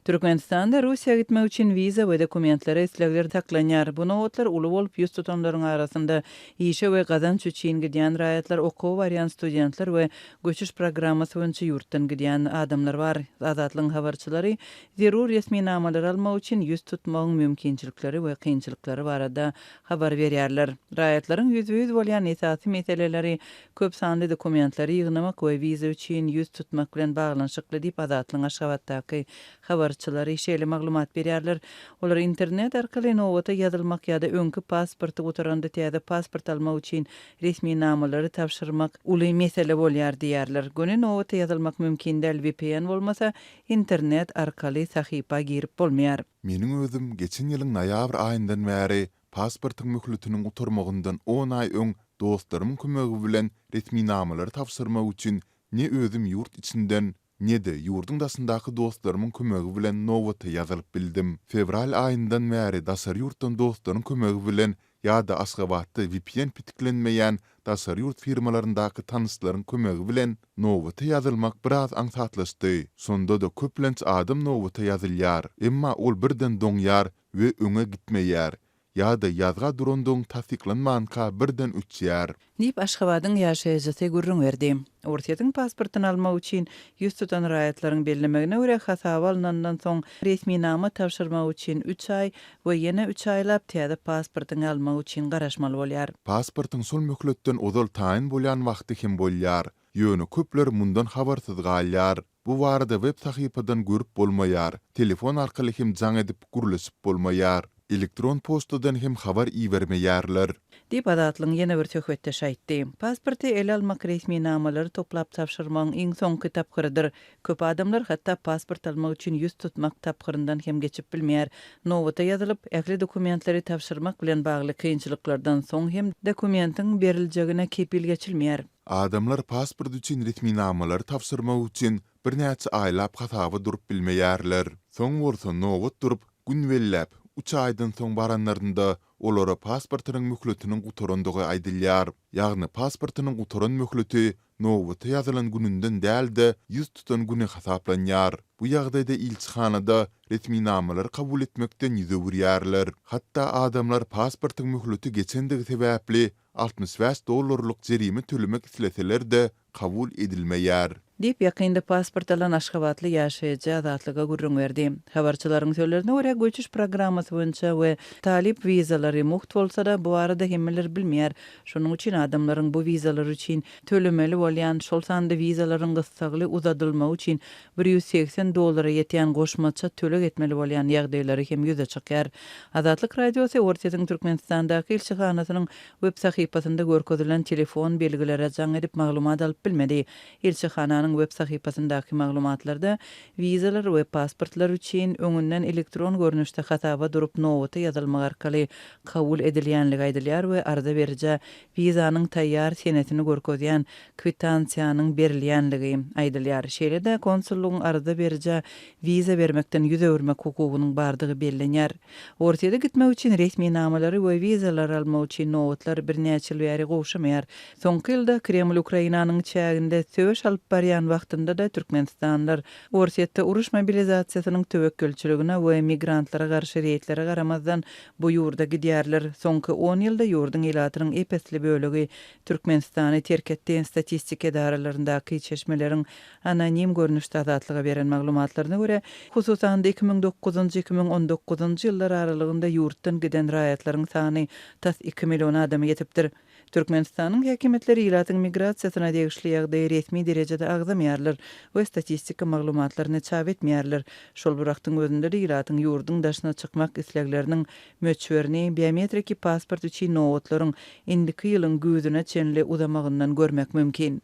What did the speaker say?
Türkmenistanda Russiýa gitmek üçin wiza we dokumentlere islegler saklanýar. Bu nobatlar uly bolup, ýüz tutanlaryň arasynda işe we gazanç üçin gidýän raýatlar, okuwa barýan studentler we göçüş programmasy boýunça ýurtdan gidýän adamlar bar. Azatlygyň habarçylary zerur resminamalary almak üçin ýüz tutmagyň mümkinçilikleri we kynçylyklary barada habar berýärler. Raýatlaryň ýüzbe-ýüz bolýan esasy meseleleri köp sanly dokumentleri ýygnamak we wiza üçin ýüz tutmak bilen baglanyşykly diýip, Azatlygyň Aşgabatdaky habarçylary şeýle maglumat berýärler. Olar internet arkaly nobata ýazylmak ýa-da öňki pasporty gutaranda täze pasport almak üçin resminamalary tabşyrmak uly mesele bolýar diýýärler. Göni nobata ýazylmak mümkin däl, vpn bolmasa, internet arkaly sahypa girip bolmaýar. Meniň özüm geçen ýylyň noýabr aýyndan bäri pasportyň möhletiniň gutarmagyndan on aý öň dostlarymyň kömegi bilen resminamalary tabşyrmak üçin ne özüm ýurt içinden, ne-de ýurduň daşyndaky dostlarymyň kömegi bilen nobata ýazylyp bildim. Fewral aýyndan bäri daşary ýurtdan dostlaryň kömegi bilen ýa-da Aşgabatda vpn petiklenmeýän daşary ýurt firmalaryndaky tanyşlaryň kömegi bilen nobata ýazylmak biraz aňsatlaşdy. Şonda-da köplenç adam nobata ýazylýar, emma ol birden doňýar we öňe gitmeýär ýa-da ýazga durandygyň tassyklanmanka birden öçýär. Diýip, Aşgabadyň ýaşaýjysy gürrüň berdi. Orsýetiň pasportyny almak üçin ýüz tutan raýatlaryň bellemegine görä, hasaba alnandan soň resminama tabşyrmak üçin üç aý we ýene üç aýlap täze pasportyňy almak üçin garaşmaly bolýar. Pasportyň şol möhletden ozal taýyn bolýan wagty hem bolýar. Ýöne köpler mundan habarsyz galýar. Bu barada web sahypadan görüp bolmaýar, telefon arkaly hem jaň edip gürleşip bolmaýar. Elektron poçtadan hem habar ibermeýärler. Diýip, Azatlygyň ýene bir söhbetdeşi aýtdy. Pasporty ele almak resminamalary toplap tabşyrmagyň iň soňky tapgyrydyr. Köp adamlar hatda pasport almak üçin ýüz tutmak tapgyryndan hem geçip bilmeýär. Nobata ýazylyp, ähli dokumentleri tabşyrmak bilen bagly kynçylyklardan soň hem dokumentiň beriljegine kepil geçilmeýär. Adamlar pasport üçin resminamalary tabşyrmak üçin birnäçe aýlap hasaba durup bilmeýärler. Soň bolsa nobat durup, gün belläp, üç aýdan soň baranlarynda olara pasportynyň möhletiniň gutarandygy aýdylýar. Ýagny pasportynyň gutaran möhleti nobata ýazylan gününden däl-de, ýüz tutan güni hasaplanýar. Bu ýagdaýda ilçihanada resminamalary kabul etmekden ýüz öwürýärler. Hatda adamlar pasportyň möhleti geçendigi sebäpli 65 dollarlyk jerime tölemek isleseler-de, kabul edilmeýär. Diýip, ýakynda pasport alan aşgabatly ýaşaýjy Azatlyga gürrüň berdi. Habarçylaryň sözlerine görä, göçüş programmasy boýunça we talyp wizalary mugt bolsa-da, bu barada hemmeler bilmeýär. Şonuň üçin adamlaryň bu wizalar üçin tölemeli bolýan, şol sanda wizalaryň gyssagly uzadylmagy üçin 180 dollara ýetýän goşmaça töleg etmeli bolýan ýagdaýlary hem ýüze çykýar. Azatlyk Radiosy Orsýetiň Türkmenistandaky ilçihanasynyň web sahypasynda görkezilen telefon belgilere jaň edip maglumat alyp bilmedi. Ilçihananyň web sahypasyndaky maglumatlarda wizalar we pasportlar üçin öňünden elektron görnüşde hasaba durup nobata ýazylmak arkaly kabul edilýänligi aýdylýar we arza berijä wizanyň taýýar senesini görkezýän kwitansiýanyň berilýänligi aýdylýar. Şeýle-de, konsullygyň arza berijä wiza bermekden ýüz öwürmek hukugynyň bardygy bellenýär. Orsýete gitmek üçin resminamalary we wizalary almak üçin nobatlar birnäçe ýyl bäri gowşamaýar. Soňky ýylda Kreml Ukrainanyň çäginde söweş alyp barýan wagtynda-da türkmenistanlylar Orsýetde uruş mobilizasiýasynyň töwekgelçiligine we migrantlara garşy reýdlere garamazdan bu ýurda gidýärler. Soňky on ýylda ýurduň ilatynyň ep-esli bölegi Türkmenistany terk etdi. Statistika edaralaryndaky çeşmeleriň anonim görnüşde Azatlyga beren maglumatlaryna görä, hususan-da 2009-njy, 2019-njy ýyllar aralygynda ýurtdan giden raýatlaryň sany tas iki million adama ýetipdir. Türkmenistanyň häkimiýetleri ilatyň migrasiýasyna degişli ýagdaýy resmi derejede agzamaýarlar we statistika maglumatlaryny çap etmeýärler. Şol bir wagtyň özünde-de ilatyň ýurduň daşyna çykmak islegleriniň möçberini biometriki pasport üçin nobatlaryň indiki ýylyň güýzüne çenli uzamagyndan görmek mümkin.